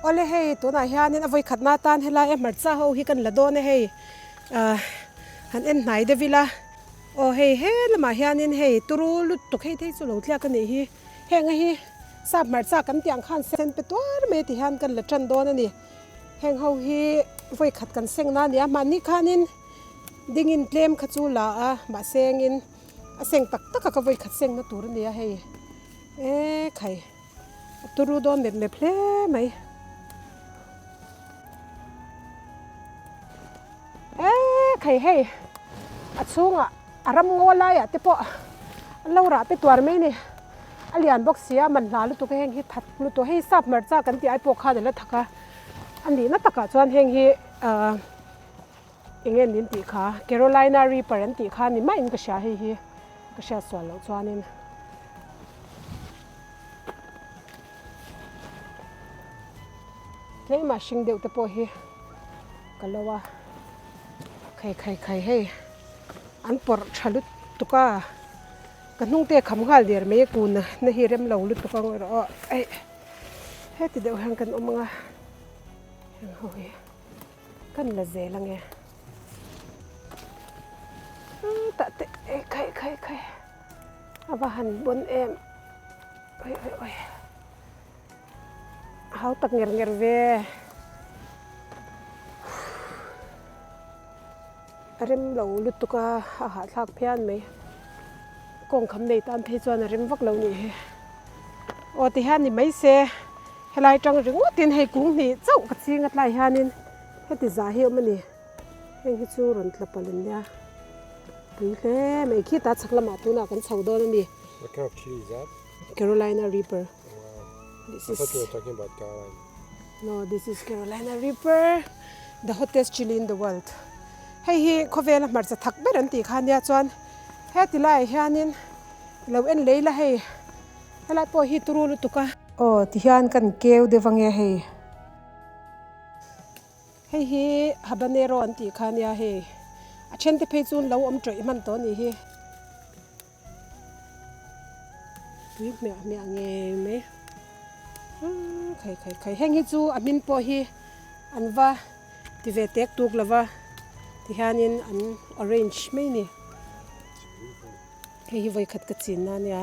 Awle hei tunah hianin a vawi khatna atan helai a hmarcha ho hi kan la dawn a hei ah han en hnai deuh ila aw hei he lamah hianin hei turu lutuk hei te hi chu lo tliak a nih hi heng a hi sap hmarcha kan tih ang khan sen pe tuar mai a ti hian kan la tan dawn a ni heng ho hi vawi khat kan seng na a ni a mahni khanin dingin tlem kha chu la a mahse engin a seng tak tak a ka vawi khat seng na tur a ni a hei e khai. A turu dawn mep mep hle mai. Eee khai hei a chhungah a ram ngaw laiah te pawh an lo rah pe tuar mai a ni. A lian bawk si a, man hla lutuk a heng hi that lutuk hei sap hmarcha kan tih ai pawh khan a la thak a, a nihna takah chuan heng hi ahh eng nge min tih kha Carolina Reaper an tih kha ni maiin ka hria hei hi ka hriat sual loh chuanin. Tlema hring deuh te pawh hi ka lo a khai khai khai hei an pawrh tha lutuk a ka hnung te kham nghal der mai a kun na hi rem lo lutuk ang erawh aw eih heti deuh hian kan awm ang a heng ho hi kan la zel ang e tah te khai khai khai. A va han bawn em oi oi oi a hau tak nger nger ve a rem lo lutuk a a hahthlak phian mai kawng kham nei tan phei chuan a rem vak lo nih hi aw ti hian ni mai se helai tang ringawt in hei kung hnih chauh ka ching a tlai hianin heti zah hi a awm a ni. Heng hi chu rawn tla palh an nia pui hle mai khita chhak lamah tunah kan chho dawn a ni. What kind of chili is that? Carolina Reaper. Wow. This I is thought you were talking about Caroline. No, this is Carolina Reaper, the hottest chili in the world. Hei hi khawvela hmarcha thak ber an tih kha nia chuan heti laiah hianin lo en lei la hei helai pawh hi turu lutuk a. Aw tihian kan keu deuh ange hei. Hei hi habanero an tih kha nia hei a then te phei chu an lo awm tawih hman tawh a nih hi tui hmiah hmiah ngei mai umm khai khai khai heng hi chu a hmin pawh hi an va ti ve tek tuk lo va tihianin an orange mai a ni hei hi vawikhat ka chin na ania.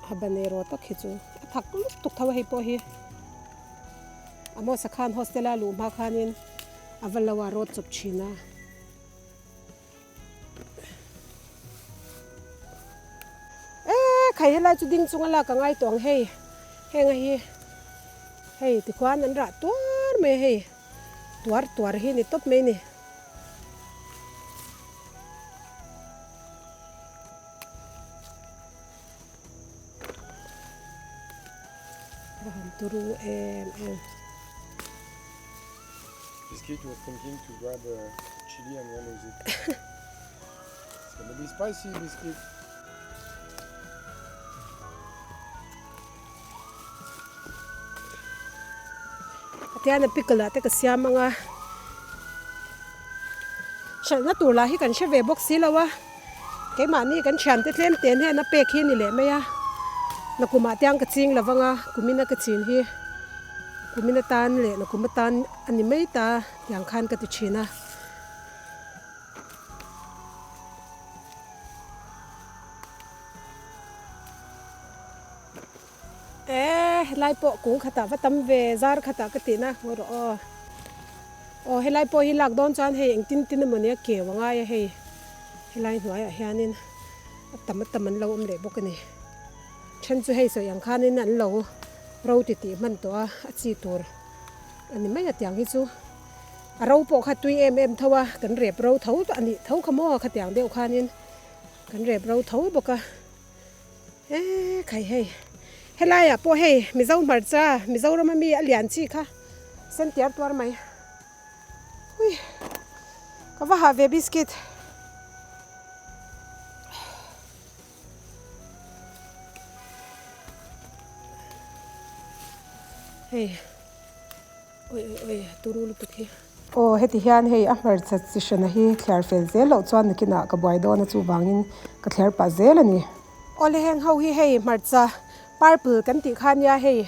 Habanero tak hi chu a thak lutuk tho a hei pawh hi a hmasa khan hostel a luh hma khanin a va lo a rawt chawp thin a. E khai helai chu ding chunga lak a ngai tawh ang hei heng a hi hei tikhuan an rah tuar mai a hei tuar tuar hi ni tawp mai a ni. Va han turu em em. This kid was thinking to grab a chili and run with it. It's gonna be spicy, biscuit. Atian a pickle ah te ka siam ang a, hralhna tur lah hi kan hre ve bawk si lo a, keimahni kan thiante tlem te hnena pek hi a ni leh mai a, nakumah te ang ka ching lo vang a, kumina ka chin hi kumina tan leh nakum atan a ni mai ta tiang khan ka ti thin a. E helai pawh kung khatah va tam ve zar khatah ka tihna ngaw rawh aw. Aw helai pawh hi lak dawn chuan hei engtin tin emaw nia keu a ngai a hei helai hnuaiah hianin a tam a tam an lo awm leh bawk a ni. Then chu hei sawi ang khanin an lo ro ti tih hman tawh a a chi tur a ni mai a tiang hi chu a ro pawh kha tui em em tho a kan rep ro tho a nih tho kha maw khatiang deuh khanin kan rep ro tho bawk a. E khai hei helaiah pawh hei Mizo hmarcha Mizoram ami a lian chi kha sen tiar tuar mai ui ka va hah ve biscuit hei. Oi oi oi turu lutuk hi. Aw heti hian hei a hmarcha chi hrana hi thliar fel zel loh chuan nakinah ka buai dawn a chuvangin ka thliar pah zel a ni. Awle heng ho hi hei hmarcha purple kan tih kha nia hei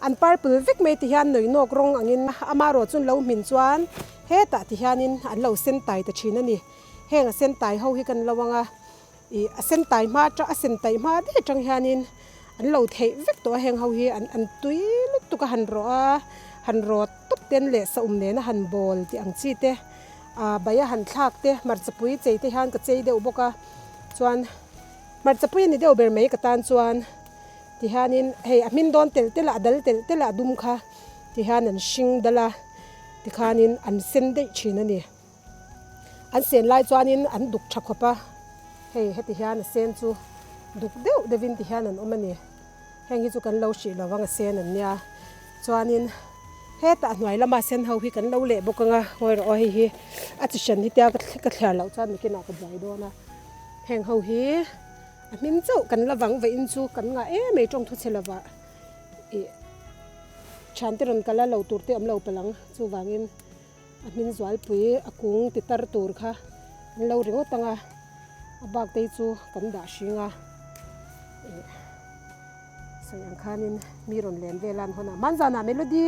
An purple vek mai ti hian nawi nawk rawng angin amaherawh chu an lo hmin chuan hetah ti hianin an lo sen tai ta thin a ni. Heng a sen tai ho hi kan lo ang a, ih a sen tai hma atang a sen tai hma daih atang hianin an lo theih vek tawh a heng ho hi an an tui lutuk a han rawh a, han rawt tawp ten leh saum nena han bawl tih ang chi te ah bai a han thlak te hmarchapui chei te hian ka chei deuh bawk a chuan hmarchapui a ni deuh ber mai ka tan chuan. Tihianin hei a hmin dawn telh telh a, a dal telh telh a, a dum kha tihian an hring dal a, tikhanin an sen daih thin a ni. An sen lai chuanin an duk tha khawp a, hei heti hian a sen chu duk deuh deuhin tihian an awm a ni. Heng hi chu kan lo hrih lo ang a sen an nia. Chuanin hetah a hnuai lama sen ho hi kan lo leh bawk ang a, ngawi rawh aw hei hi a chi hran hi tia ka thliar loh chuan nikinah ka buai dawn a, heng ho hi. A hming chauh kan la vang vein chu kan ngah em mai tawng thu chhe lova ih thiante rawn kal a lo tur te awm lo palh ang chuvangin a hming zualpui a kung ti tar tur kha an lo ringawt ang a a bak te hi chu kan dah hring a ih sawi ang khanin mi rawn len vel a an hawn a hmanzanah melody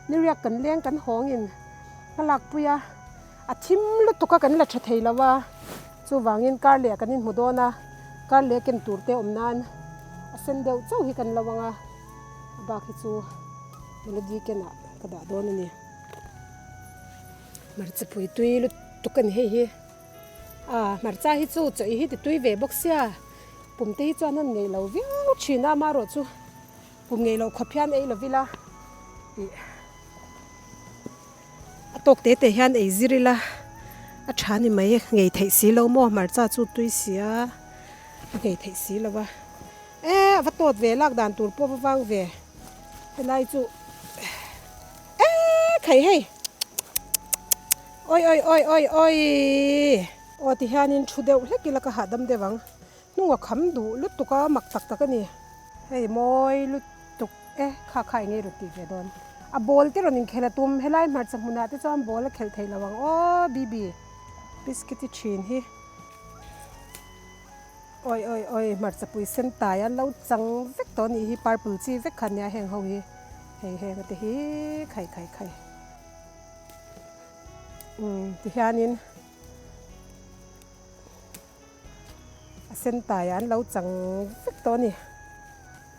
ni riak kan leng kan hawngin ka lakpui a. A thim lutuk a kan la tha thei lo a, chuvangin kar leh kan inhmu dawn a, kar leh ken tur te awm nan a sen deuh chauh hi kan lo ang a, a bak hi chu melody kenah ka dah dawn a ni. Hmarcha pui tui lutuk a ni hei hi, a hmarcha hi chu chaw hi ti tui ve bawk sia, pum te hi chuan an ngeih lo viau thin a, amaherawh chu pum ngeih loh khawp hian ei lo ila ih. A tawk te te hian ei zir ila a tha ni mai ngei theih si lo maw hmarcha chu tui sia a ngei theih si lo a e a va tawt ve lak dan tur pawh va vang ve helai chu e khai hei awi awi awi awi awi aw ti hianin thu deuh hlek ila ka hahdam deuh ang hnung a kham duh lutuk a mak tak tak a ni hei mawi lutuk. Tuk e, kha kha eng nge rawn tih ve dawn? A ball te rawn inkhel a tum, helai hmarcha hmunah te chuan ball a khelh theih lo ang aw Bibi, biscuit i thin hi. Awi awi awi hmarcha pui sen tai an lo chang vek tawh anih hi purple chi vek kha ania heng ho hi, hei heng te hi khai khai khai. Umm tihianin. A sen taiah an lo chang vek tawh a ni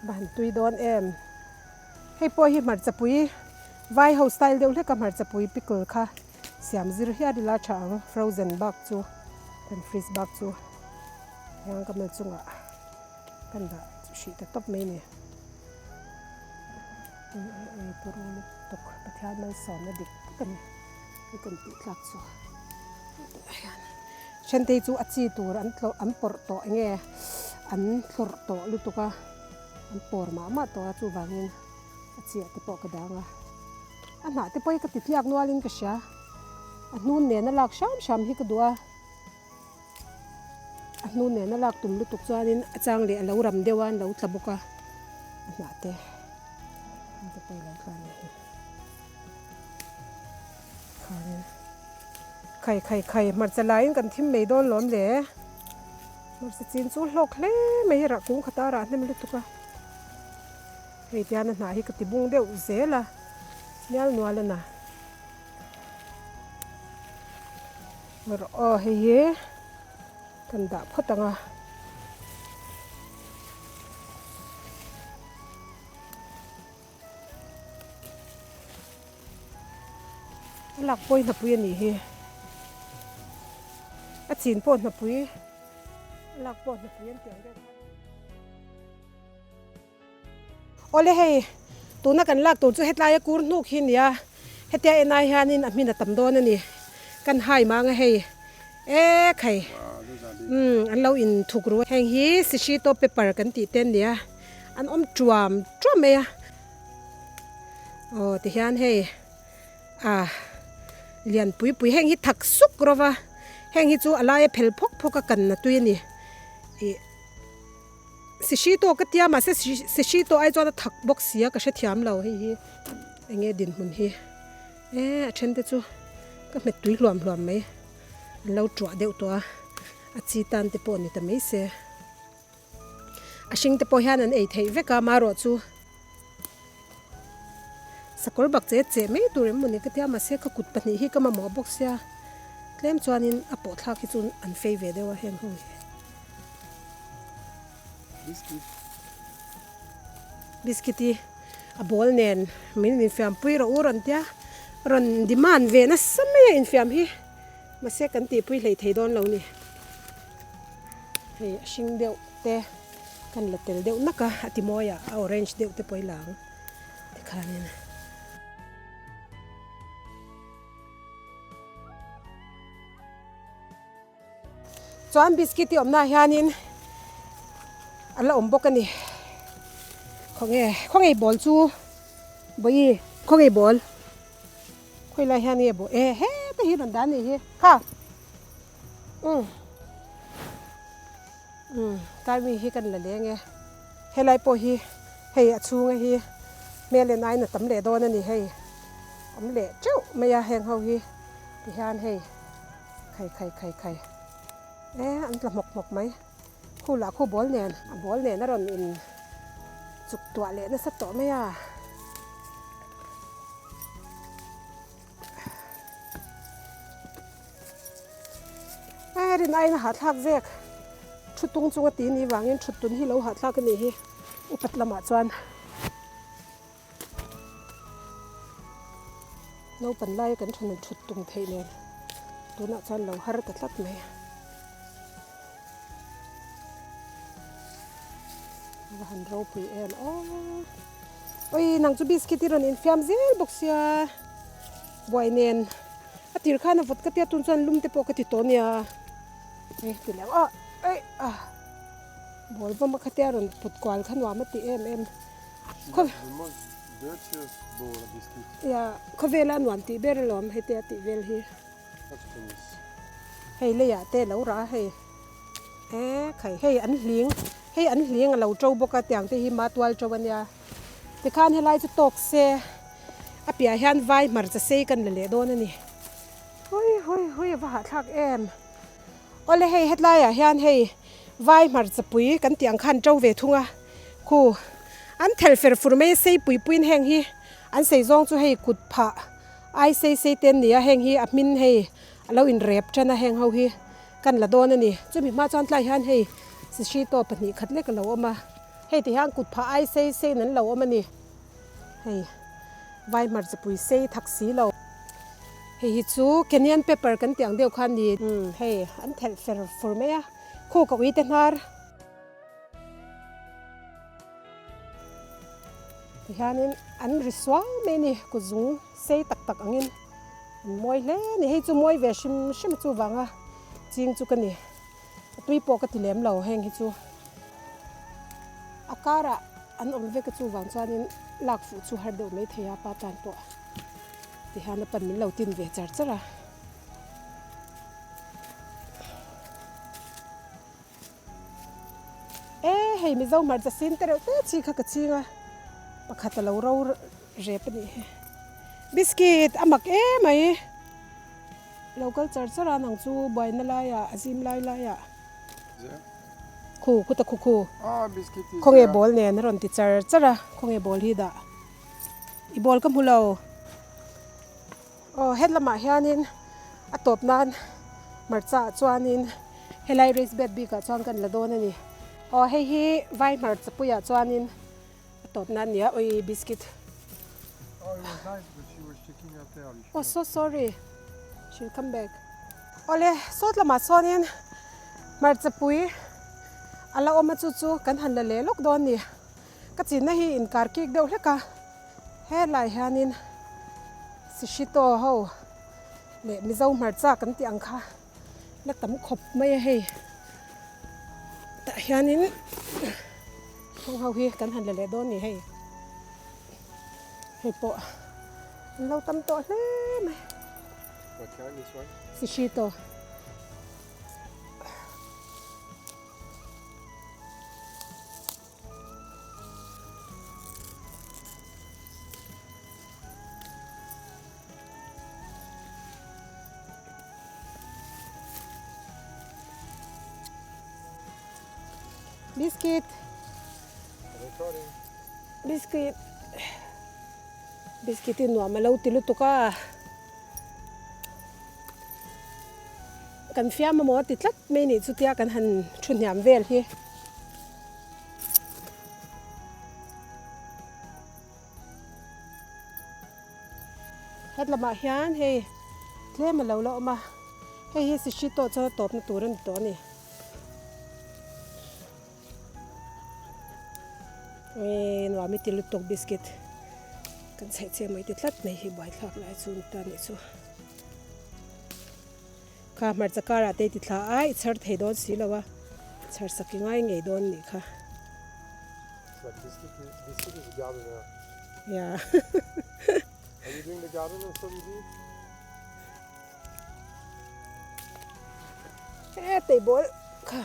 va han tui dawn em hei pawh hi hmarcha pui vai ho style deuh hlek a hmarcha pui pickle kha siam zir hian ila tha ang frozen bak chu kan fridge bak chu hian ka mal chungah kan dah hrih ta tawp mai a ni turu lutuk Pathian malsawmna dik tak a ni hei kan tih tlak chu. Thentei chu a chi tur an tlawh an pawrh tawh enge an tlawrh tawh lutuk a an pawr mah mah tawh a chuvangin a chiah te pawh ka dang a a hnah te pawh hi ka ti tliak nualin ka hria a hnun nena lak hram hram hi ka duh a a hnun nena lak tum lutuk chuanin a chang leh a lo ram deuh a an lo tla bawk a a hnah te an te pawh a lo tla a nih hi. Khai khai khai hmarcha laiin kan thim mai dawn lawm le hmarcha chin chu hlawk hle mai a rah kung khata a rah hnem lutuk a hei tian a hnah hi ka ti bung deuh zel a mial nual a na rawh aw hei hi kan dah phawt ang a. A lak pawi hnapui a nih hi. A chin pawh hnapui a lak pawh hnapui an tih ang deuh kha. Awle hei tuna kan lak tur chu hetlaia kur hnuk hi a ni a, hetia en ai hianin a hmin a tam dawn a ni. Kan hai mang a hei e khai umm an lo in thuk ru a. Heng hi sishito pepper kan tih te an ni a. An awm tuam tuam mai a aw tihian hei ah lian pui pui heng hi thak suk rawh va heng hi chu a laia phel phawk phawk a kanna tui a ni ih sihri tawh ka tia mahse sihri tawh ai chuan a thak bawk si a ka hrethiam lo hei hi eng nge dinhmun hi e a then te chu ka hmet tui hluam hluam mai an lo tuah deuh tawh a a chi tan te pawh ni ta mai se. A hring te pawh hian an ei theih vek a, marawh chu Sakawr bak che che mai tur em mawni ka tia mahse ka kut pahnih hi ka mamawh bawk sia tlem chuanin a pawh thlak hi chu an fei ve deuh a heng ho hi. Biscuit. Biscuit hi a ball nen min infiam pui rawh u rawn tia rawn demand ve nasa mai a infiam hi mahse kan tihpui hlei thei dawn lo ni. Hei a hring deuh te kan la tel deuh nak a a ti mawi a a orange deuh te pawh i la ang tikhanin. Chuan biscuit hi awmnaah hianin a la awm bawk a ni. Khawnge khawnge ball chu bawi khawnge ball khawi lai hian nge ball e heta hi rawn dan a nih hi kha umm umm tlai mi hi kan la leng e helai pawh hi hei a chhunga hi hmel en aiin a tam leh dawn a ni hei awm leh teuh mai a heng ho hi tihian hei. Khai khai khai khai e an tla hmawk hmawk mai khu lah khu ball nen a ball nen a rawn in chuk tuah leh nasa tawh mai a. E rin aiin a hahthlak vek thu tung chunga ti ni vangin thut tun hi lo hahthlak a nih hi upat lamah chuan. Naupan laia kan than an thut tum theih nen tunah chuan lo har ta tlat mai. A va han ropui em aw. Oi nang chu biscuit i rawn infiam zel bawk sia buai nen a tir khan a vawt ka tia tun chuan lum te pawh ka ti tawh nia. Ei ti leh ang aw ei a ball vawm a khatia rawn put kual kha nuam a ti em em. Khawvela nuam tih ber alawm hetia tih vel hi. Hei leiah te lo rah a hei e khai hei an hling hei an hling a lo to bawk a tiang te hi ma tual to ania tikhan helai chu tawk se a piah hian vai hmarcha sei kan la leh dawn a ni hui hui hui a va hahthlak em. Awle hei hetlaiah hian hei vai hmarcha pui kan tih ang khan to ve thung a, khu an thelh fer fur mai a sei pui puiin heng hi an sei zawng chu hei kut phah ai sei sei te an ni a, heng hi a hmin hei a lo in rep tan a heng ho hi kan la dawn a ni. Chumi hma chuan tlai hian hei sishito pahnih khat lek a lo awm a, hei ti hian kut phah ai sei seiin an lo awm a ni. Hei vai hmarcha pui sei thak si lo. Hei hi chu Kenyan pepper kan tih ang deuh kha a ni. Umm hei an thelh fer fur mai a, khu ka ui te hnar. Tihianin an ri suau mai a ni, kut zung sei tak tak angin an mawi hle a ni. Hei chu mawi ve hrim hrim a chuvanga ching chu ka ni. A tui pawh ka ti lem lo heng hi chu. A karah an awm vek a chuvang chuanin lak fuh chu har deuh mai thei a pa tan pawh. Tihian a pan min lo tin ve char char a. E hei Mizo hmarcha sin te reuh te chi kha ka ching a, pakhat a lo ro rep a nih hi. Biscuit a mak emai. Lo kal char char a nang chu buaina laiah a zim lai laiah. Khu khuta khu khu. Khawnge ball nen a rawn ti char char a, khawnge ball hi dah. I ball ka hmu lo. Aw het lamah hianin a tawp nan hmarcha ah chuanin helai race bed bikah chuan kan la dawn a ni. Aw hei hi vai hmarcha puiah chuanin a tawp nan a ni a, ui biscuit. Oh so sorry, she'll come back. Awle sawt lamah sawnin hmarcha pui a la awm a chu chu kan han la leh lawk dawn a ni. Ka chinna hi inkar kik deuh hlek a, helai hianin Sishito ho leh Mizo hmarcha kan tih ang kha la tam khawp mai a hei. Tah hianin heng ho hi kan han la leh dawn a ni hei. Hei pawh an lo tam tawh hle mai. Sishito. Biscuit. Biscuit. Biscuit hi nuam a lo ti lutuk a. Kan fiam amaw a ti tlat mai nih chutia kan han thu hniam vel hi. Het lamah hian hei tlem a lo la awm a, hei hi sihri tawh chuan a tawpna tur a ni tawh a ni. Eee nuam i ti lutuk biscuit kan chheih chiah mai ti tlat mai hi buaithlak lai chu ni ta nih chu. Kha hmarcha karah te i ti thla a, i chhar thei dawn si lo a, chhar sak i ngai ngei dawn nih kha. Like biscuit, biscuit is a gardener. Yeah. Are you doing the garden also, Lizzie? Eh, table kha.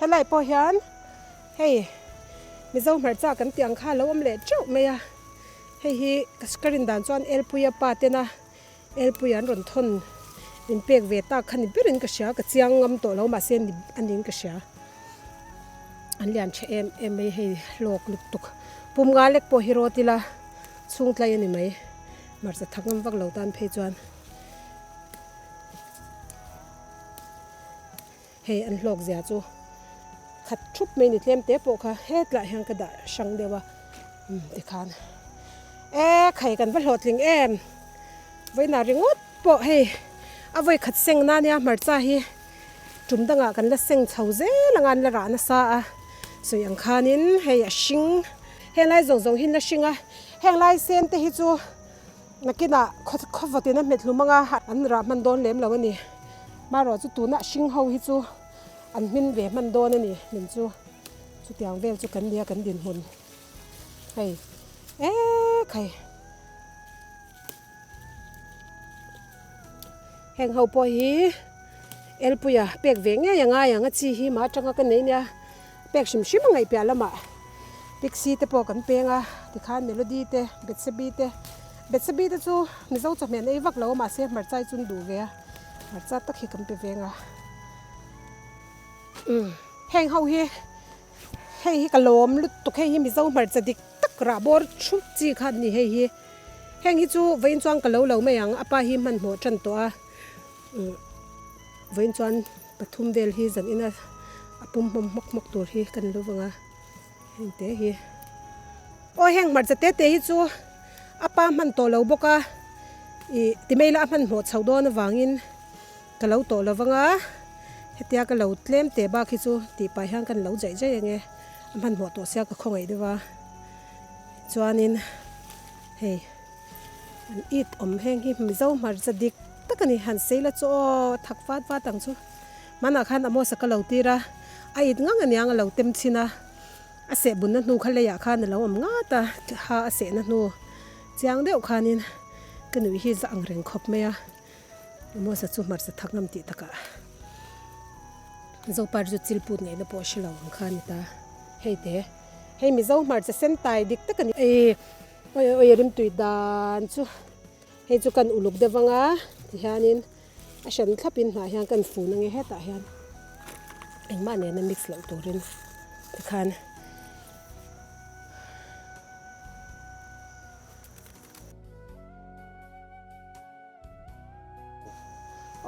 Helai pawh hian hei Mizo hmarcha kan tih ang kha a lo awm leh teuh mai a, hei hi ka rin dan chuan Elpuia pa tena Elpuia an rawn thawn min pek ve tak kha ni berin ka hria, ka chiang ngam tawh lo mahse a niin ka hria. An lian tha em em mai hei hlawk lutuk pum nga lek pawh hi rawt ila chhung tlai a ni mai hmarcha thak ngam vak lo tan phei chuan. Hei an hlawk zia chu khat thup mai ni tlem te pawh kha hetlaiah hian ka dah hrang deuh a umm tikhan e khai kan va hlawhtling em vawiinah ringawt pawh hei a vawi khat seng na nia hmarcha hi tum dangah kan la seng chho zel anga an la rah nasa a sawi ang khanin hei a hring henglai zawng zawng hi an la hring a henglai sen te hi chu. Nakinah khaw vawtin a hmet hlum anga an rah hman dawn lem lo a ni. Marawh chu tuna hring ho hi chu an hmin ve hman dawn a ni min chu. Chutiang vel chu kan nia kan dinhmun hei ek hei. Heng ho pawh hi Elpuia pek ve ngei a ngai ang a chi hi mah atanga ka nei nia. Pek hrim hrim a ngaih piah lamah Pixie te pawh kan peng a, tikhan Melody te, Betsebi te, Betsebi te chu Mizo chawhmeh an ei vak lo a mahse hmarcha hi chu an duh ve a, hmarcha tak hi kan pe veng a. Umm heng ho hi hei hi ka lawm lutuk hei hi Mizo hmarcha dik tak rah bawr thup chi kha an ni hei hi, heng hi chu vawiin chuan ka lo lo mai ang a pa hi hmanhmawh tan tawh a umm vawiin chuan. Pathum vel hi zan ina a pum hmawm hmawk hmawk tur hi kan lo vang a, heng te hi. Aw heng hmarcha te te hi chu a pa hman tawh lo bawk a, ih ti mai ila a hmanhmawh chhoh dawn avangin ka lo tawh lo vang a, hetia ka lo tlem teh bak hi chu tih pah hian kan lo jaih jaih ang e, a hmanhmawh tawh sia ka khawngaih deuh a, chuanin hei. An it awm heng hi Mizo hmarcha dik tak a ni. Han sei la chu aw thak vat vat ang chu. Hmanah khan Amos a ka lo tir a, a it ngang aniang a lo tem chhin a, a seh bunna hnu kha leiah khan a lo awm ngat a, ha a sehna hnu chiang deuh khanin ka nuih hi za ang reng khawp mai a, Amos a chu hmarcha thak ngam tih takah Zopar chu chil put ngaihna pawh a hre lo ang kha a ni ta. Hei te, hei Mizo hmarcha sen tai dik tak a ni. Awi awi a rimtui dan chu hei chu kan uluk deuh vang a tihianin a hran thlapin hnah hian kan fun ange hetah hian engmah nena mix loh turin tikhan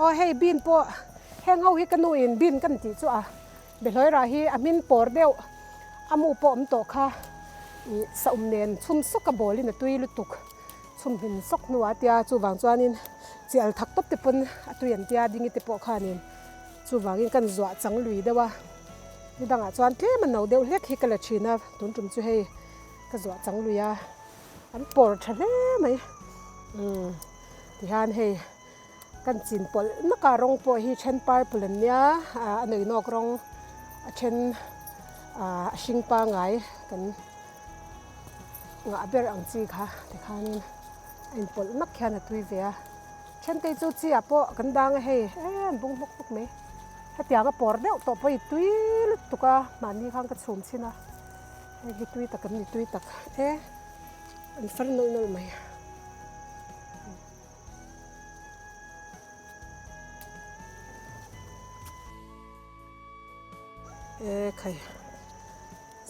aw hei bean pawh heng ho hi ka nu in bean kan tih chu a Behlawi rah hi a hmin pawr deuh a mu pawh awm tawh kha ih saum nen chhum sawk a ball in a tui lutuk chhum hmin sawk hnuah a tia chuvang chuanin chi al thak tawp te pawn a tui an tia ding te pawh khanin chuvangin kan zuah chang lui deuh a ni dangah chuan tlem a no deuh hlek hi ka la thin a tun tum chu hei ka zuah chang lui a an pawr tha hle mai umm tihian hei. Kan chin pawlh nak a rawng pawh hi then purple an nia a nei nawk rawng a then a hring pangai kan ngah ber ang chi kha tikhanin a inpawlh nak hian a tui ve a then te chu chi ah pawh kan dang a hei em bung hmawk hmawk mai hetiang a pawr deuh tawh pawh i tui lutuk a mahni khan ka chhum chhin a hei hi tui tak an ni tui tak e an far nawlh nawlh mai. E khai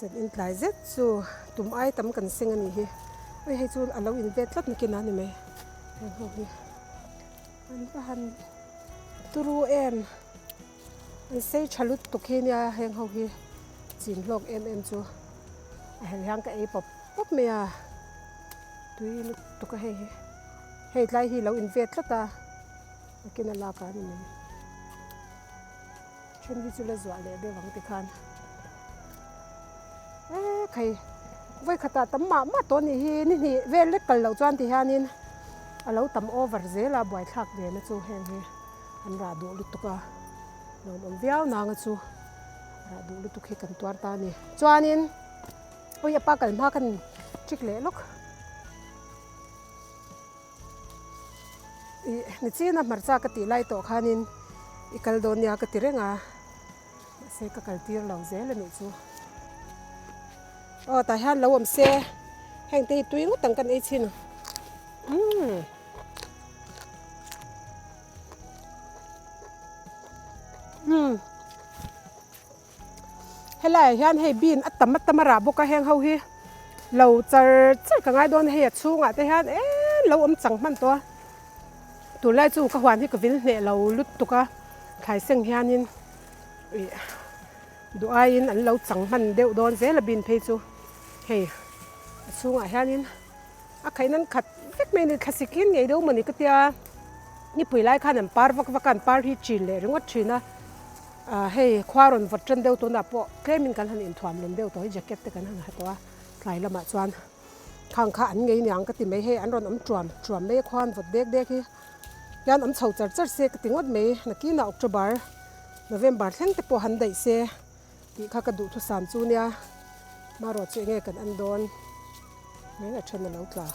zan in tlai zet chu tum ai tam kan seng a nih hi ui hei chu a lo in vet tlat nakin a ni mai heng ho hi an va han turu em an sei tha lutuk hi nia heng ho hi chin hlawk em em chu a hel hian ka ei pawp pawp mai a tui lutuk a hei hi hei tlai hi lo in vet tlat a nakin a lak ah a ni mai. Then hi chu la zuah leh deuh ang tikhan e khai vawi khatah tam mah mah tawh anih hi ni hnih vel lek kal loh chuan ti hianin a lo tam over zel a buaithlak ve na chu heng hi an rah duh lutuk a nuamawm viau nanga chu rah duh lutuk hi kan tuar ta a ni chuanin ui a pa kal hma khan trick leh lawk. Ih nichina hmarcha ka tih lai tawh khanin i kal dawn nia ka ti reng a, mahse ka kal tir lo zel a nih chu. Aw tah hian lo awm se heng te hi tui ngawt ang kan ei chhin umm. Umm helaiah hian hei bean a tam a tam a rah bawk a heng ho hi lo char char ka ngai dawn a hei a chhungah te hian eng lo awm chang hman tawh a tunlai chu ka huan hi ka vil hneh lo lutuk a thlai seng hianin ih duh aiin an lo chang hman deuh dawn zel a bean phei chu hei a chhungah hianin a khaih nan khat vek mai a ni thlasik in ngei deuh mawni ka tia nipui lai khan an par vak vak a an par hi chin leh ringawt thin a. Ahh hei khua rawn vawt tan deuh tunah pawh tlemin kan han inthuam lem deuh tawh hi jacket te kan han ha tawh a tlai lamah chuan khang kha an ngei niang ka ti mai hei an rawn awm tuam tuam mai a khua an vawt dek dek hi hian awm chho char char se ka ti ngawt mai nakinah October November thleng te pawh han daih se tih kha ka duhthusam chu nia marawh chu enge kan en dawn mai a then a lo tla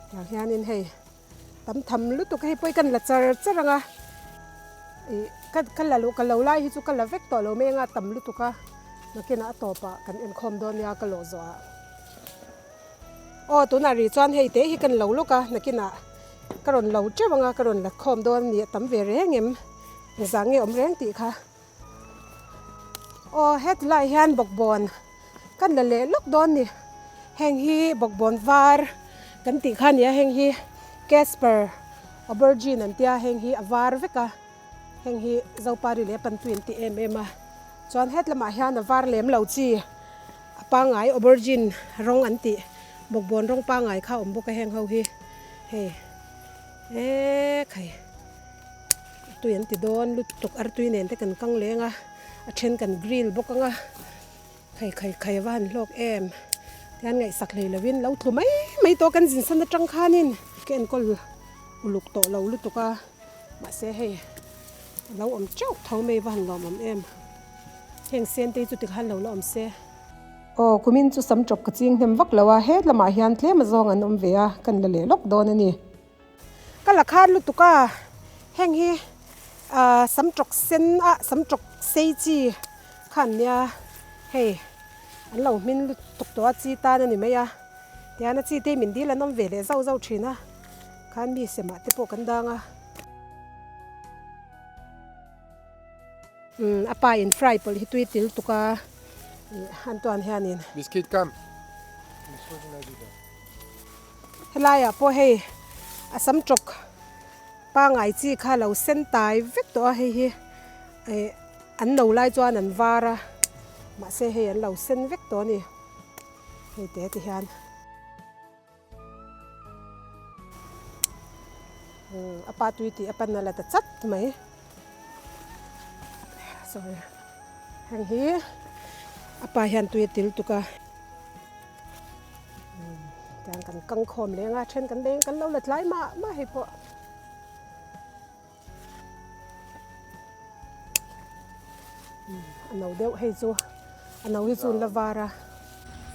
tiang hianin hei. Tam tham lutuk hei pawh hi kan la char char ang a, ih ka ka la ka lo lai hi chu ka la vek tawh lo mai anga tam lutuk a, nakinah a tawpah kan enkhawm dawn nia ka lawh zawh ah. Aw tunah rih chuan hei te hi kan lo lawk a, nakinah ka rawn lo teuh ang a, ka rawn la khawm dawn a ni a tam ve reng em, engzah nge awm reng tih kha. Aw heti laiah hian bawkbawn kan la leh lawk dawn ni heng hi bawkbawn var kan tih kha a ni a heng hi casper aubergine an tia heng hi a var vek a heng hi zopari leh pantui an ti em em a chuan het lamah hian a var lem lo chi a pangngai aubergine rawng an tih bawkbawn rawng pangngai kha a awm bawk a heng ho hi hei ekhai. Tui an ti dawn lutuk artui nen te kan kang leng a a then kan grill bawk ang a khai khai khai a va han hlawk em tihian ngaihsak hlei lovin lo tlu mai mai tawh kan zin san atang khanin ka enkawl uluk tawh lo lutuk a mahse hei a lo awm teuh tho mai va han lawmawm em heng sen te hi chu tikhan lo la awm se. Aw kumin chu sam tawp ka ching hnem vak lo a het lamah hian tlem azawng an awm ve a kan la leh lawk dawn a ni. Ka la khan lutuk a, heng hi ahh sam tawk sen a sam tawk sei chi kha an nia hei an lo hmin lutuk tawh a chi tan a ni mai a tihian a chi te hi min dil an awm ve leh zauh zauh thin a khan mi semah te pawh kan dang a. Umm a pa in fry pawlh hi tui til tuk a ih an tuan hianin. Biscuit kam. Helaiah pawh hei a sam tawk pangai chi kha lo sen tai vek tawh a hei hi ih an no lai chuan an var a mahse hei an lo sen vek tawh a ni hei te ti hian umm a pa tui tih a pan a la ta chat mai sorry heng hi a pa hian tui a til tuk a. Tiang kan kang khawm leng a then kan leng kan lo la tlai mah mah hei pawh a no deuh hei chu a no hi chu an la var a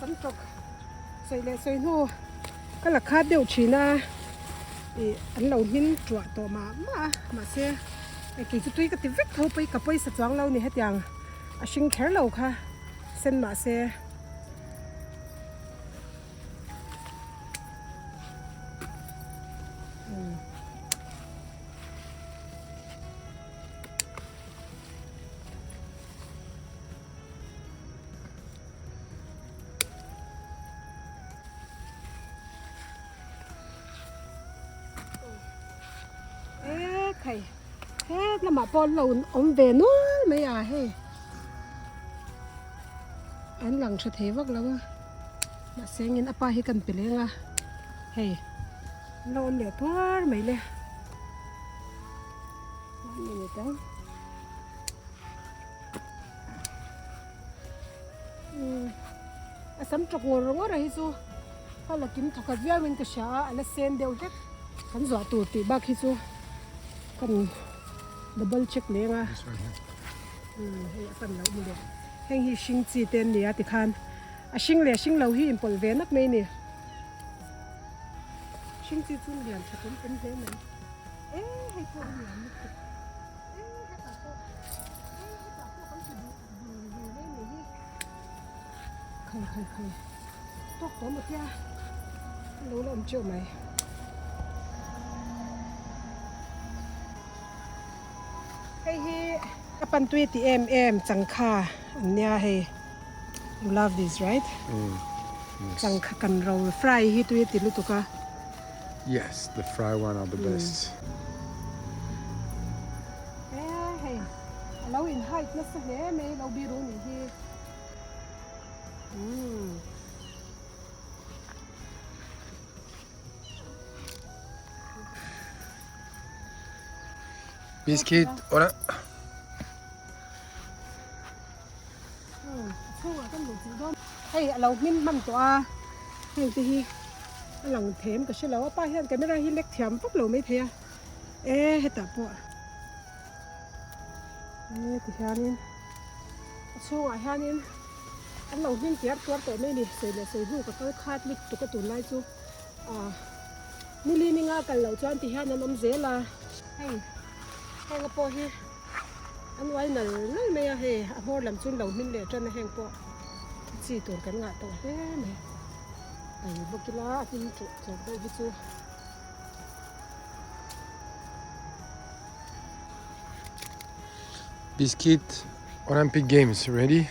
sam tawk sawi leh sawi hnu ka la khat deuh thin a ih an lo hmin tuah tawh mah mah a mahse hei kei chu tui ka ti vek tho pawi ka pawisa chuang lo ni hetiang a hring kher lo kha sen mahse. Khai het lamah pawh an lo awm ve nual mai a hei an lang tha thei vak lo a mahse engin a pa hi kan pe leng a hei an lo awm leh tuar mai le one minute ang umm a sam tawk ngawr ngawr a hi chu ka la kim thawkhat viau in ka hria a a la sen deuh hlek kan zuah tur tih bak hi chu kan double check leng a umm hei a pan loh ni leh heng hi hring chi te an ni a tikhan a hring leh hring lo hi inpawlh ve nak mai a ni hring chi chu lian tha tum tum hle mai e hei pawh a lian lutuk e hetah pawh e hetah pawh kan ti duh duh ve mai a nih hi khai khai khai tawk tawh maw tia a lo la awm teuh mai. Hei hi a pantui tih em em changkha an nia hei you love this right changkha kan ro fry hi tui a ti lutuk a. Yes the fry one are the best. E hei a lo in hide nasa hle mai lo biru nih hi umm. Biscuit ora. Hei a lo hmin hman tawh a heng te hi a lang them ka hre lo a pa hian camera hi lek thiam vak lo mai thei a e hetah pawh e ti hianin a chhungah hianin an lo hmin tiar tuar tawh mai a ni sawi leh sawi hnu ka kal khat lutuk a tunlai chu. Ah nili ninga kal loh chuan ti hian an awm zel a, hei henga pawh hi an uai nal nal mai a, hei a hmawr lam chu an lo hmin leh tan a heng pawh a chi tur kan ngah tawh hle mai pai bawk ila a hnim tawh tlawk deuh hi chu. Biscuit Olympic Games ready?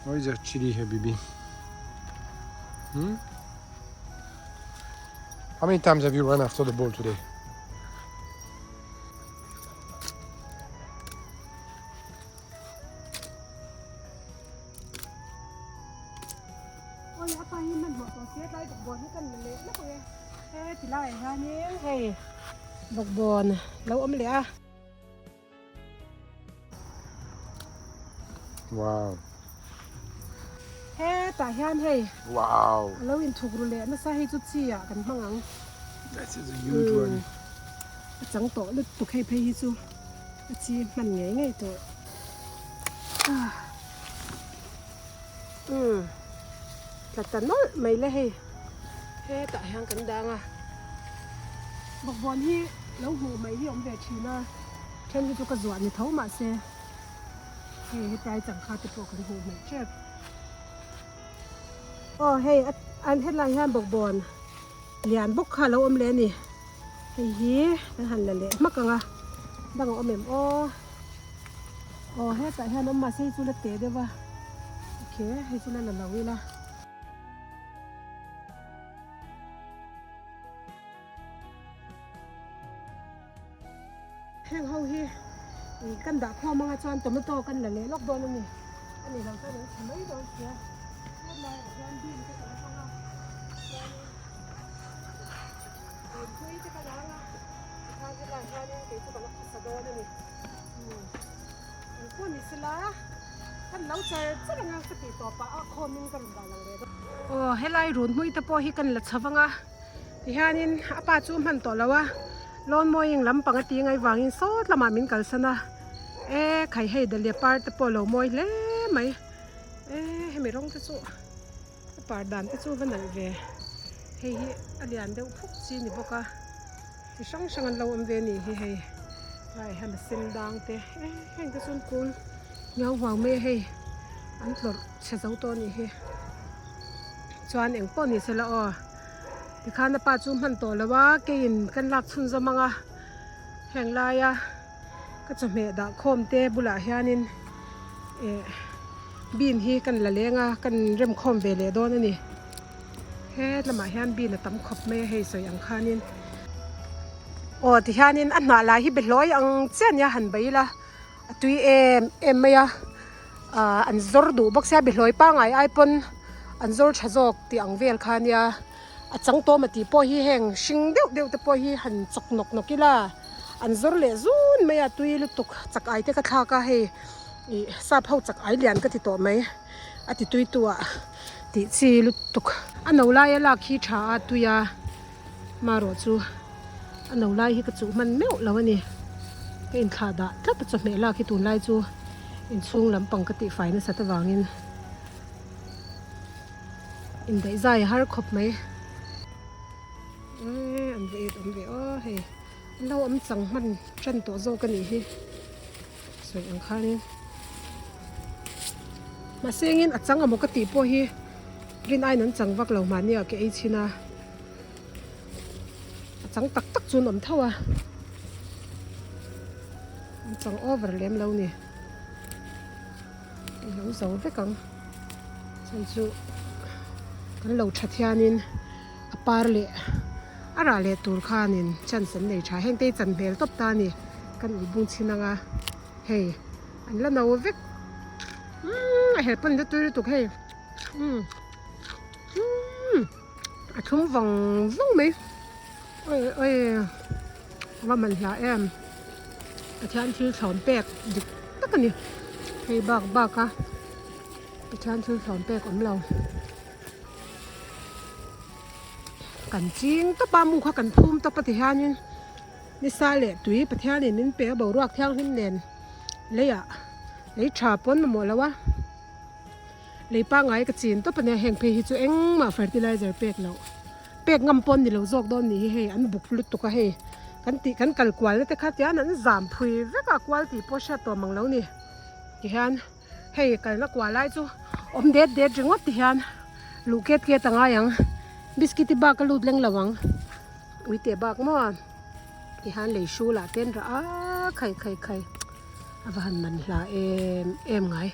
Why is there chili here, baby? Hmm? How many times have you run after the ball today? Awi a pa hi hmanhmawh tawh sia tlai bawkbawn hi kan la leh lawk ang e he ti laiah hianin hei bawkbawn lo awm leh a. Wow. Hetah hian hei Wow. a lo inthuk ru leh nasa hei chu chi ah kan hmang ang. This is a huge one. A chang tawh lutuk hei phei hi chu a chi hman ngei ngei tawh. Ah. Umm tla ta nawlh mai le hei hetah hian kan dang a bawkbawn hi lo hmuh mai hi a awm ve thin a then hi chu ka zuah ni tho mahse hei hetlai changkha te pawh kan hmuh hmel tep aw hei an hetlai hian bawkbawn lian bawk kha a lo awm leh a ni hei hi kan han la leh hmak ang a dang a awm em aw. Aw hetah hian awm mahse hei chu la teh deuh a ok hei chu la la lo ila. Heng ho hi ih kan dah khawm anga chuan tomato kan la leh lawk dawn a ni a ni lo chuan an chhe mai dawn sia hetlaiah hian bean te ka la hmang a chuanin bean hlui te ka la ang a tikhan helaiah hianin kei chu ka la khawsa dawn a ni. Engpawh ni sela kan lo char char anga ka tih tawp ah a khawmin ka rawn dah lang leh dawn. Aw helai run hmui te pawh hi kan la chho vang a tihianin a pa chu hman tawh lo a lawn mawing lampang a ti ngai vangin sawt lamah min kalsan a e khai hei dahlia par te pawh a lo mawi hle mai e hemi rawng te chu a par dan te chu va nalh ve hei hi a lian deuh phuk chi ni bawk a. Chi hrang hrang an lo awm ve a nih hi hei lai hian a sen dang te eh heng te chuan kul nghau huang mai a hei an tlawrh chhe zo tawh a nih hi chuan eng pawh ni sela aw tikhan a pa chu hman tawh lo a keiin kan lak chhunzawm ang a heng laia. Ka chawhmeh dah khawm te bulah hianin eh bean hi kan la leng a kan rem khawm ve leh dawn a ni. He lamah hian bean a tam khawp mai a hei sawi ang khanin. Aw tihianin a hnah lai hi behlawi ang chiah nia han bei ila a tui em em mai a ah an zawr duh bawk sia behlawi pangngai ai pawn an zawr tha zawk tih ang vel kha nia a chang tawm a tih pawh hi heng hring deuh deuh te pawh hi han chawk nawk nawk ila an zawr leh zun mai a tui lutuk chak ai te ka thlak a hei ih sap ho chak ai lian ka ti tawh mai a ti tui tu ah. Tih chi lutuk. A no laia lak hi tha a tui a, marawh chu a no lai hi ka chuh hman meuh lo a ni. Ka inthlah dah tlat a chawhmeh lak hi tunlai chu inchhung lampang ka tihfai nasat avangin indaihzai a har khawp mai. Eee an va it awm ve aw hei an lo awm chang hman tan tawh zawk a nih hi. Sawi ang khanin mahse engin a chang amaw ka tih pawh hi rin aiin an chang vak lo mahni ah ka ei chhin a a chang tak tak chu an awm tho a an chang over lem lo ni i lo zo vek ang chhan chu kan lo that hianin a par leh a rah leh tur khanin chance an nei tha heng te hi chan hmel tawp ta a ni kan ui bung chhin anga hei an la no vek umm a helh pawn la tui lutuk hei umm umm a thlum vawng vawng mai awi awi a va man hlah em Pathian thil thlawm pek dik tak a ni hei bak bak a Pathian thil thlawm pek awm lo. Kan ching tawp a mu kha kan phum tawp a ti hianin nisa leh tui Pathianin min pe a boruak thianghlim nen leiah lei tha pawn mamawh lo a lei pangngai ka chin tawp a nia heng phei hi chu engmah fertilizer pek loh pek ngam pawn ni lo zawk dawn ni hi hei an buk lutuk a hei kan tih kan kal kual na te kha tian an zam phui vek a kual tih pawh hriat tawh mang lo ni tihian. Hei kalna kua lai chu awm det det ringawt ti hian luh ket ket a ngai ang biscuit bak a lut leng lo ang ui teh bak maw ti hian lei hrul ah te an rah a khai khai khai a va han man hla em em ngai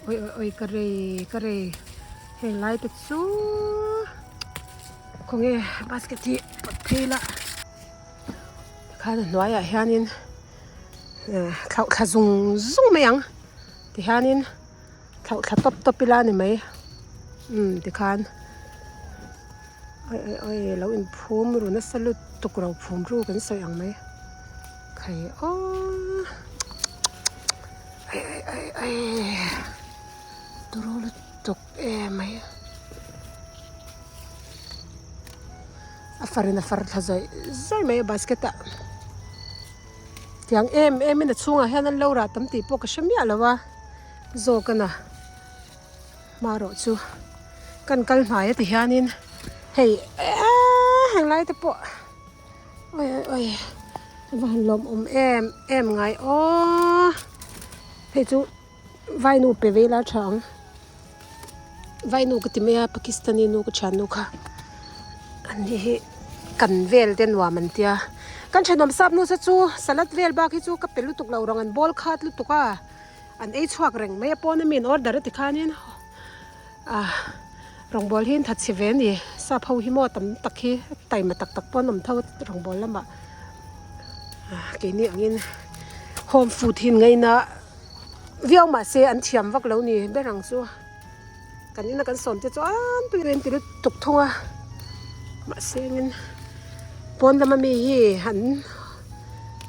awi awi awi ka rei ka rei heng lai te chu khawnge basket hi pawt phei la tikhan a hnuaiah hianin. Thlauh thla zung zung mai ang tihianin thlauh thla tawp tawp ila a ni mai umm tikhan awi awi awi lo inphum ru nasa lutuk ro phum ru kan sawi ang mai khai aw awi awi awi awi turu lutuk em mai. A farin a far thla zawih zawih mai a basket ah tiang em em in a chhungah hian an lo rah tam tih pawh ka hre miah lo a zawk a na hmarawh chu kan kal hnai a ti hianin hei eee heng lai te pawh awi awi awi a va han lawmawm em em ngai aw hei chu. Vainu pe ve ila tha ang vainu ka ti mai a pakistani nu ka thian nu kha an ni hi kan vel te nuam an tia kan thenawm sap nu se chu salad vel bak hi chu ka pe lutuk lo rang an bawl khat lutuk a an ei chhuak reng mai a pawn ami an order a ti khanin ah rawngbawl hi an that chhe ve a ni sap ho hi maw tam tak hi taima tak tak pawh an awm tho a rawngbawl lamah ah keini angin home food hi an ngaina. Viau mahse an thiam vak lo ni ber ang chu kan ina kan sawm te chuan tui rem ti lutuk thung a mahse engin pawn lama mi hi an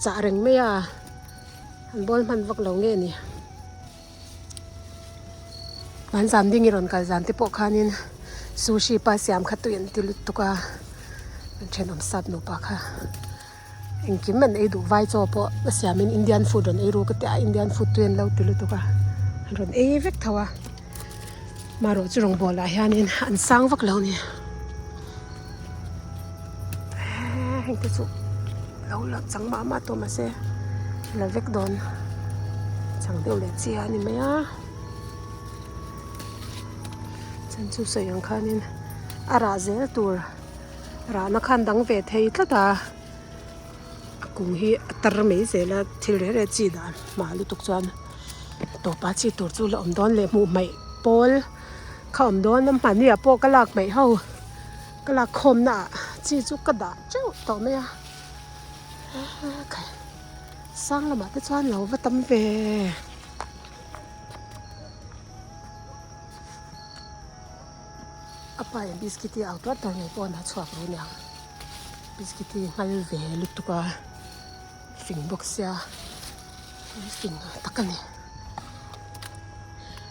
chah reng mai a an bawl hman vak lo nge ni an zan ding i rawn kal zan te pawh khanin sushi pa siam kha tui an ti lutuk a an thenawm sap nupa kha. Engkim an ei duh vai chaw pawh a siamin Indian food rawn ei ru ka tia Indian food tui an lo ti lutuk a an rawn ei vek tho a marawh chu rawngbawl ah hianin an sang vak lo a ni eee heng te chu lo la chang mah mah tawh mahse la vek dawn chang deuh leh chiah a ni mai a chan chu sawi ang khanin a rah zel tur. Rahna khan dang ve thei tlat a, a Kung hi a tar mai zel a thil reng reng chi dan hma lutuk chuan tawpa chi tur chu la awm dawn leh hmuh hmaih pawl kha awm dawn a hmani ah pawh ka lak hmaih ho ka lak khawm na ah chi chu ka dah teuh tawh mai a sang lamah te chuan lo va tam ve. A pa in biscuit hi au tuar tuar ngei pawh an ha chhuak ru aniang biscuit hi nghal ve lutuk a fing bawk sia fing tak a ni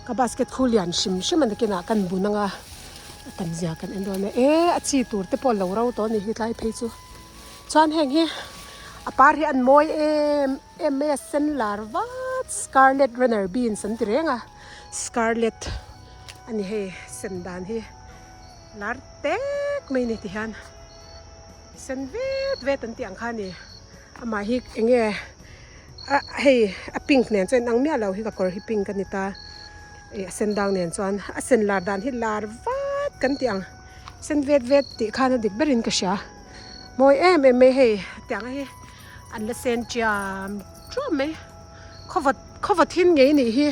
ka basket khu lian hrim hrim a nakinah kan bun anga a tam zia kan en dawn a e a chi tur te pawh a lo ro tawh a ni hi tlai phei chu chuan heng hi a par hi an mawi em em mai a sen lar vat scarlet runner beans an ti reng a scarlet. A ni hei sen dan hi lar tek mai ni ti hian sen vet vet an tih ang kha a ni amah hi eng nge a hei a pink nen chuan inang miah lo hi ka kawr hi pink a ni ta ih a sen dang nen chuan a sen lar dan hi lar vat kan tih ang sen vet vet tih khan a dik berin ka hria mawi em em mai hei tiang hi an la sen chiam chiam mai khawvat khawvat hin ngei a nih hi.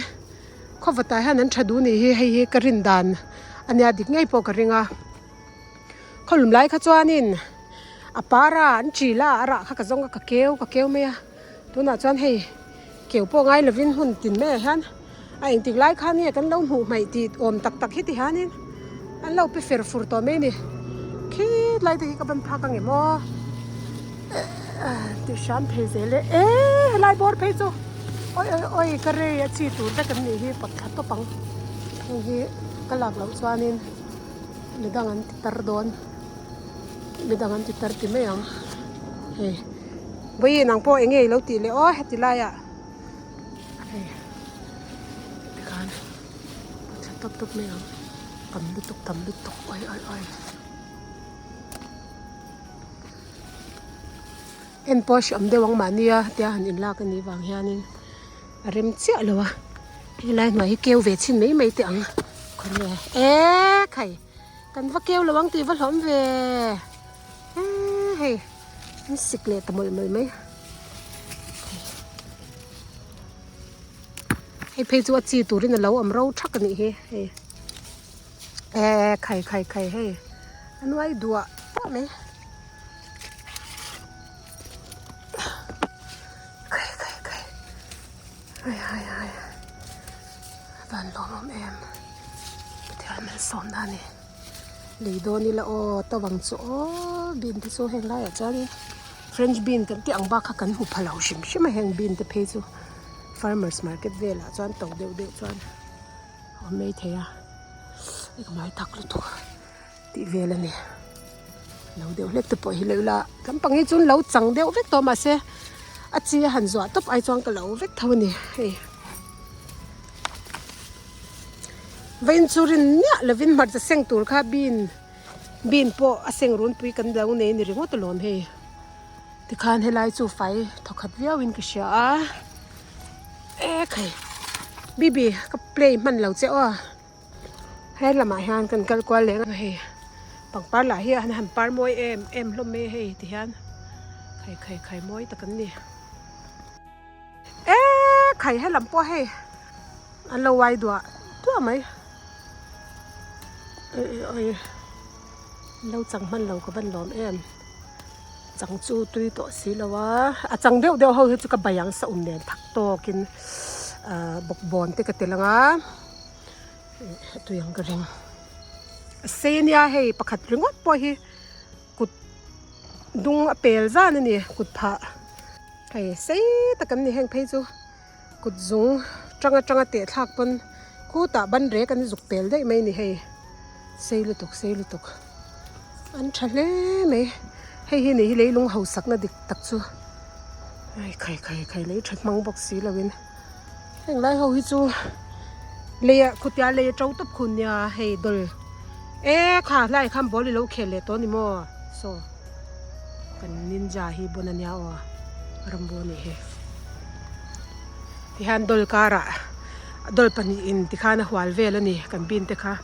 Khawvatah hian an tha duh nih hi hei hi ka rin dan a nia dik ngei pawh ka ring a khawlum lai kha chuanin a par a an chil a a rah kha ka zawng a ka keu ka keu mai a tunah chuan hei keu pawh ngai lovin hun tin maiah hian a engtik lai khan nge kan lo hmuh hmaih tih awm tak tak hi ti hianin an lo pe fer fur tawh mai a ni khilai te hi ka ban phak ang em aw tih hram phei zel e e helai bawr phei chu awi awi awi ka rei a chi tur vek an nih hi pawt thla tawp ang heng hi ka lak loh chuanin midang an ti tar dawn midang an ti tar ti mai ang hei vawiin ang pawh eng nge ilo tih leh aw heti laiah hei tikhan pawt thla tawp tawp mai ang tam lutuk tam lutuk awi awi awi. En pawh hreawm deuh ang mahni a tia han inlak a nih vang hianin a rem chiah lo a helai hnuai hi keu ve chhin mai mai teh ang khawnge e khai kan va keu lo ang tih va hlawm ve e hei an sik leh ta mawlh mawlh mai hei phei chu a chi turin a lo awm ro thak a nih hi hei. E khai khai khai hei a nuai duah pawh mai khai khai khai hai hai hai a van lawmawm em pathian malsawmna a ni lei dawn ila aw to bang chu aw bean te chu heng laiah chuan french bean kan tih ang bak kha kan hmu pha lo hrim hrim a heng bean te phei chu farmers market velah chuan to deuh deuh chuan. A awm mai thei a i ka hmai tak lutuk tih vel a ni lo deuh hlek te pawh hi lo ila lampang hi chuan lo chang deuh vek tawh mahse a chi a han zuah tawp ai chuan ka lo vek tho a ni hei vawiin chu rin miah lovin hmarcha seng tur kha bean bean pawh a seng runpui kan lo nei a ni ringawt alawm hei tikhan helai chu fai thawkhat viauin ka hria a. E khai bibi ka play hman lo che aw he lamah hian kan kal kual leh ang hei pangpar lah hi an han par mawi em em hlawm mai a hei ti hian khai khai khai mawi tak an ni e khai he lam pawh hei an lo uai duah duah mai oi oi lo chang hman lo ka van lawm em. Chang chu tui tawh si lo a, a chang deuh deuh ho hi chu ka bai ang sa um nen thak tawkin ahh bawkbawn te ka tel ang a, a tui ang ka ring. A sei ania hei pakhat ringawt pawh hi kut dung a pel zan a ni kut phah hei sei tak an ni heng phei chu kut zung tang atanga teh thlak pawn khutah ban rek an zuk pel daih mai a ni hei sei lutuk sei lutuk. An tha hle mai hei hi ni hi leilung hausakna dik tak chu ai khai khai khai lei tha hmang bawk si lo in heng lai ho hi chu lei ah khutia lei a to tawp khun nia hei dawl e kha hlai khan ball i lo khel leh tawh a ni maw saw kan ninja hi bon a nia aw rambo a nih hi tihian dawl karah dawl pahnihin tikhan a hual vel a ni kan bin te kha.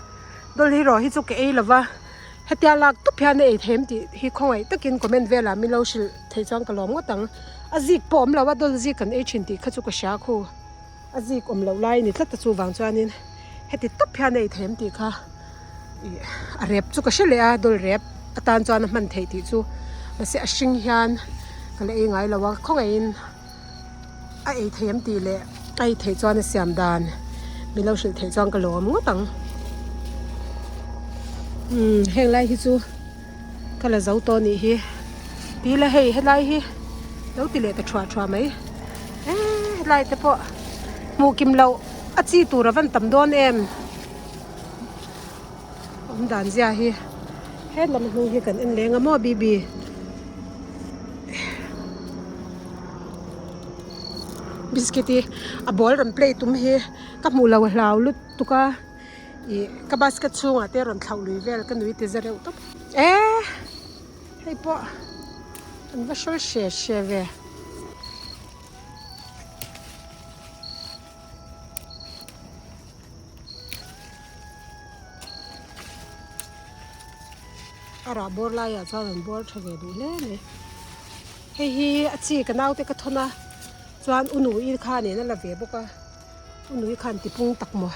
Dawlhiraw hi chu ka ei lova, hetia lak tup hian a ei them tih hi khawngaih takin comment velah min lo hrilh theih chuan ka lawm ngawt ang. A zik pawh awm lo a, dawl zik kan ei thin tih kha chu ka hria khu. A zik awm loh lai a ni tlat a chuvang chuanin heti tawp hian a ei theih em tih kha ih a rep chu ka hre leh a, dawl rep atan chuan a hman theih tih chu mahse a hring hian ka la ei ngai lo a, khawngaihin a ei theih em tih leh a ei theih chuan a siam dan min lo hrilh theih chuan ka lawm ngawt ang. Umm heng lai hi chu ka la zo tawh anih hi tila hei helai hi lo ti leh ta thuah thuah mai eee helai te pawh hmuh kim loh a chi tur a van tam dawn em awm dan zia hi helam hnung hi kan en leng a maw bibi. Biscuit hi a ball rawn play tum hi ka hmuh lo a hlau lutuk a ih ka basket chhungah te rawn thlauh lui vel ka nui ti za reuh tawp e hei pawh an va hrawl hre hre ve. A rah bawr laiah chuan an bawr tha ve duh hle mai. Hei hi a chi ka naute ka thawn a chuan u nui kha nen a la ve bawk a u nui khan ti pung tak maw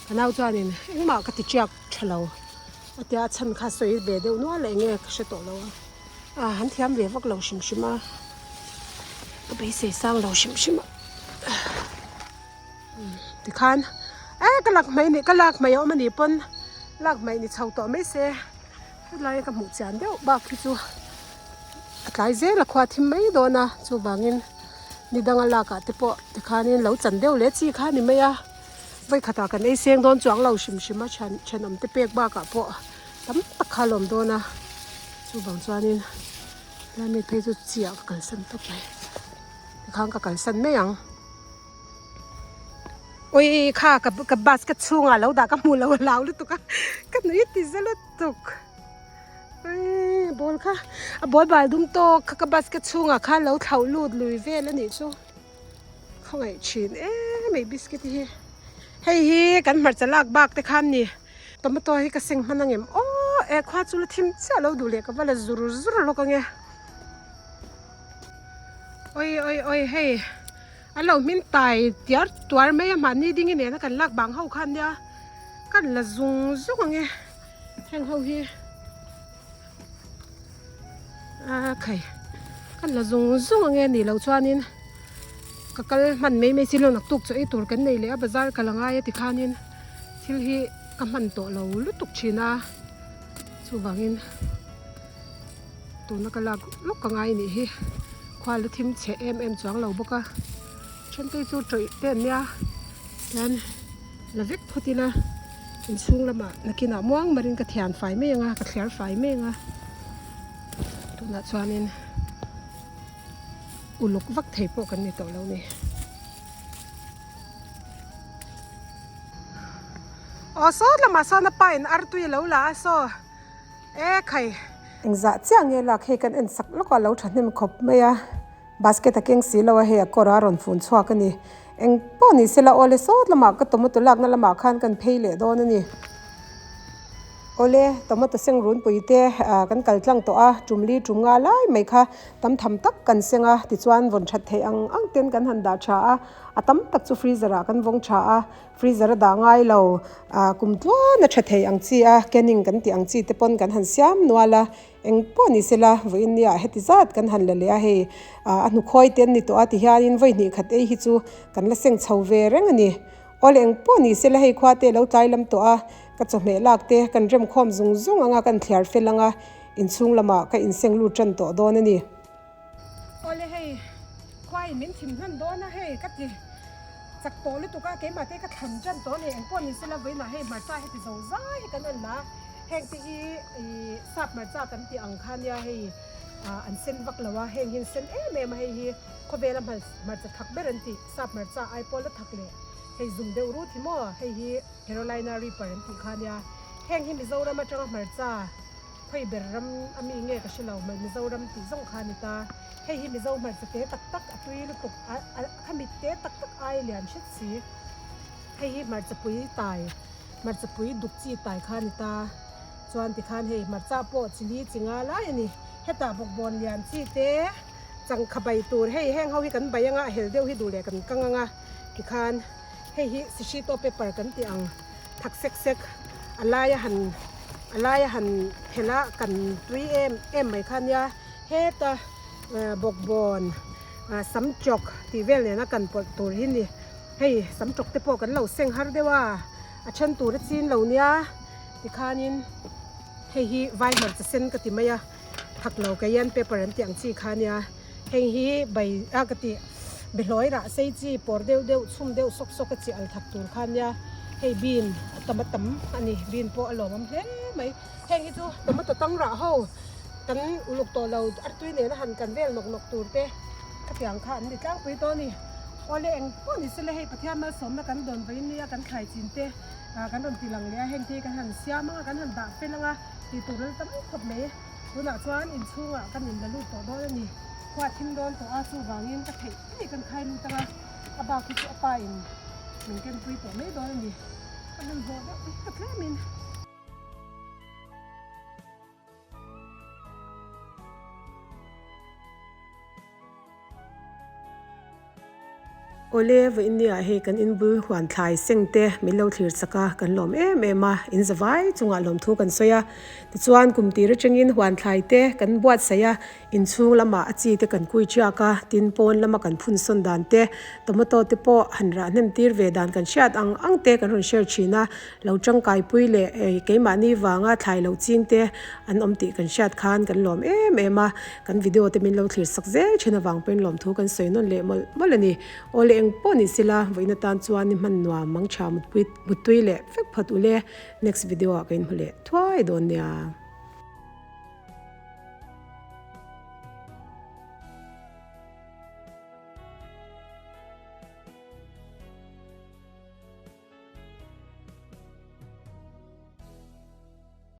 ka nau chuanin engmah ka ti tiak tha lo a tia a chhan kha sawi ve deuh nual a eng nge ka hre tawh lo a ah an thiam ve vak lo hrim hrim a ka beisei sang lo hrim hrim a. Tikhan e ka lak hmai nih ka lak hmai a awm anih pawn lak hmai ni chho tawh mai se helai ka hmuh chian deuh bak hi chu a tlai zel a khua thim mai dawn a chuvangin ni danga lak ah te pawh tikhanin lo chan deuh leh chi kha a ni mai a vawikhatah kan ei seng dawn chuang lo hrim hrim a thian thenawm te pek bakah pawh tam tak kha a lawm dawn a chuvang chuanin helai mi phei chu chi ah ka kalsan tawp mai tikhan ka kalsan mai ang. Ui kha ka ka basket chhungah lo dah ka hmuh lo a hlau lutuk a ka nui ti za lutuk ui ball kha a ball bal dum tawk kha ka basket chhungah khan lo thlauh lut lui vel a nih chu khawngaih thin em mai biscuit hi hei hi kan hmarcha lak bak te khan ni tomato hi ka seng hman ang em aw e khua chu la thim chiah lo duh leh ka va la zur zur lawk ang e oi oi oi hei. A lo hmin tai tiar tuar mai a mahni ding i nena kan lak bang ho khan nia kan la zung zung ang e heng ho hi a khai kan la zung zung ang e nih loh chuanin ka kal hman mai mai si lo naktuk chaw ei tur kan nei leh a bazar ka la ngai a tikhanin thil hi ka hman tawh lo lutuk thin a chuvangin. Tuna ka lak lawk ka ngai nih hi khua la thim chhe em em chuang lo bawk a thente chu tawih te an nia tian la vek phawt ila inchhung lamah nakinah muang marin ka thian fai mai ang a ka thliar fai mai ang a tunah chuanin uluk vak thei pawh kan ni tawh lo ni. Aw saw lamah sawn a pa in artui a lo la a saw. E khai! Engzah chiah nge lak hei kan en sak lawk a lo thahnem khawp mai a, basket a keng si lo a hei a kawr a rawn fun chhuak a ni. Eng pawh ni sela awle sawt lamah ka tomato lakna lamah khan kan phei leh dawn a ni. Awle tomato seng runpui te kan kal tlang tawh a, tum li tum nga lai mai kha tam tham tak kan seng a, tichuan vawn that theih ang ang ten kan han dah tha a, a tam tak chu freezer ah kan vawng tha a. Freezer a dah ngai lo, ah kum tluan a tha thei ang chi a, canning kan tih ang chi te pawn kan han siam nual a, eng pawh ni sela vawiin nia heti zat kan han la leh a hei, ah a hnukhawi te an ni tawh a ti hianin vawi hnih khat ei hi chu kan la seng chho ve reng a ni. Awle eng pawh ni sela hei khua te lo tlai lam tawh a, ka chawhmeh lak te kan rem khawm zung zung ang a, kan thliar fel ang a, inchhung lamah ka inseng lut tan tawh dawn a ni. Awle hei khuaiin min thim hman dawn a hei ka ti chak tawh lutuk a keimah te ka thlan tan tawh a ni engpawh ni sela vawiinah hei hmarcha heti zo zai hi kan en la heng te hi ih sap hmarcha kan tih ang kha nia hei ah an sen vak lo a heng hi an sen em em a hei hi khawvela hmarcha thak ber an tih sap hmarcha ai pawh la thak leh hei zum deuh rut hi maw hei hi Carolina Reaper an tih kha nia heng hi Mizoram atanga hmarcha. Khawi ber ram a mi nge ka hre lo mai Mizoram tih zawng kha a ni ta. Hei hi Mizo hmarcha te tak tak a tui lutuk a a kha mit te tak tak ai lian hret si. Hei hi hmarcha pui tai hmarcha pui duk chi tai kha a ni ta. Chuan tikhan hei hmarcha pawh chi li chi nga lai a ni. Hetah bawkbawn lian chi te changkha bai tur hei heng ho hi kan bai anga a hel deuh hi duh leh kan kang anga tikhan hei hi sishito pepper kan tih ang thak sek sek a laia han a laia han phelh a kan tui em em mai kha nia heta bawkbawn sam chawk tih vel nena kan pawlh tur hi ni hei sam chawk te pawh kan lo seng har deuh a a then tur a chin lo nia tikhanin hei hi vai hmarcha sen ka ti mai a thak lo cayenne pepper an tih ang chi kha nia heng hi bai a ka tih behlawi rah sei chi pawr deuh deuh chhum deuh sawk sawk a chi al thak tur kha nia hei bean a tam a tam a ni bean pawh a lawmawm hle mai heng hi chu tomato tang rah ho kan uluk tawh lo artui nena han kan vel nawk nawk tur te khatiang kha an ni tlangpui tawh a ni awle eng pawh ni sela hei Pathian malsawmna kan dawn vawiin nia kan thlai chin te ah kan rawn ti lang leh a heng te hi kan han siam anga kan han dah fel anga tih tur al tam khawp mai tunah chuan inchhungah kan in la lut tawh dawn a ni khua thim dawn tawh a chuvangin ka theih theih kan khai lut anga a bak hi chu a pa in min kenpui tawh mai dawn a ni ka hmanhmawh deuh ka tlemin. Awle vawiinnia hei kan inbul huan thlai seng te min lo thlir chak a kan lawm em em a in zavai chungah lawmthu kan sawi a tichuan kum tir atangin huan thlai te kan buatsaih a inchhung lamah a chi te kan kui chiak a tin pawn lama kan phun sawn dan te tomato te pawh han rah hnem tir ve dan kan hriat ang ang te kan rawn share thin a Lo tangkaipui leh keimahni vanga thlai lo ching te an awm tih kan hriat khan kan lawm em em a, kan video te min lo thlir sak zel thin avang pawhin lawmthu kan sawi nawn leh mawlh mawlh a ni. Aw leh eng pawh ni sila vawiin atan chuan i hman nuam mang tha mutpui muttui leh vek phawt ule next video ah ka inhmu leh thuai dawn nia.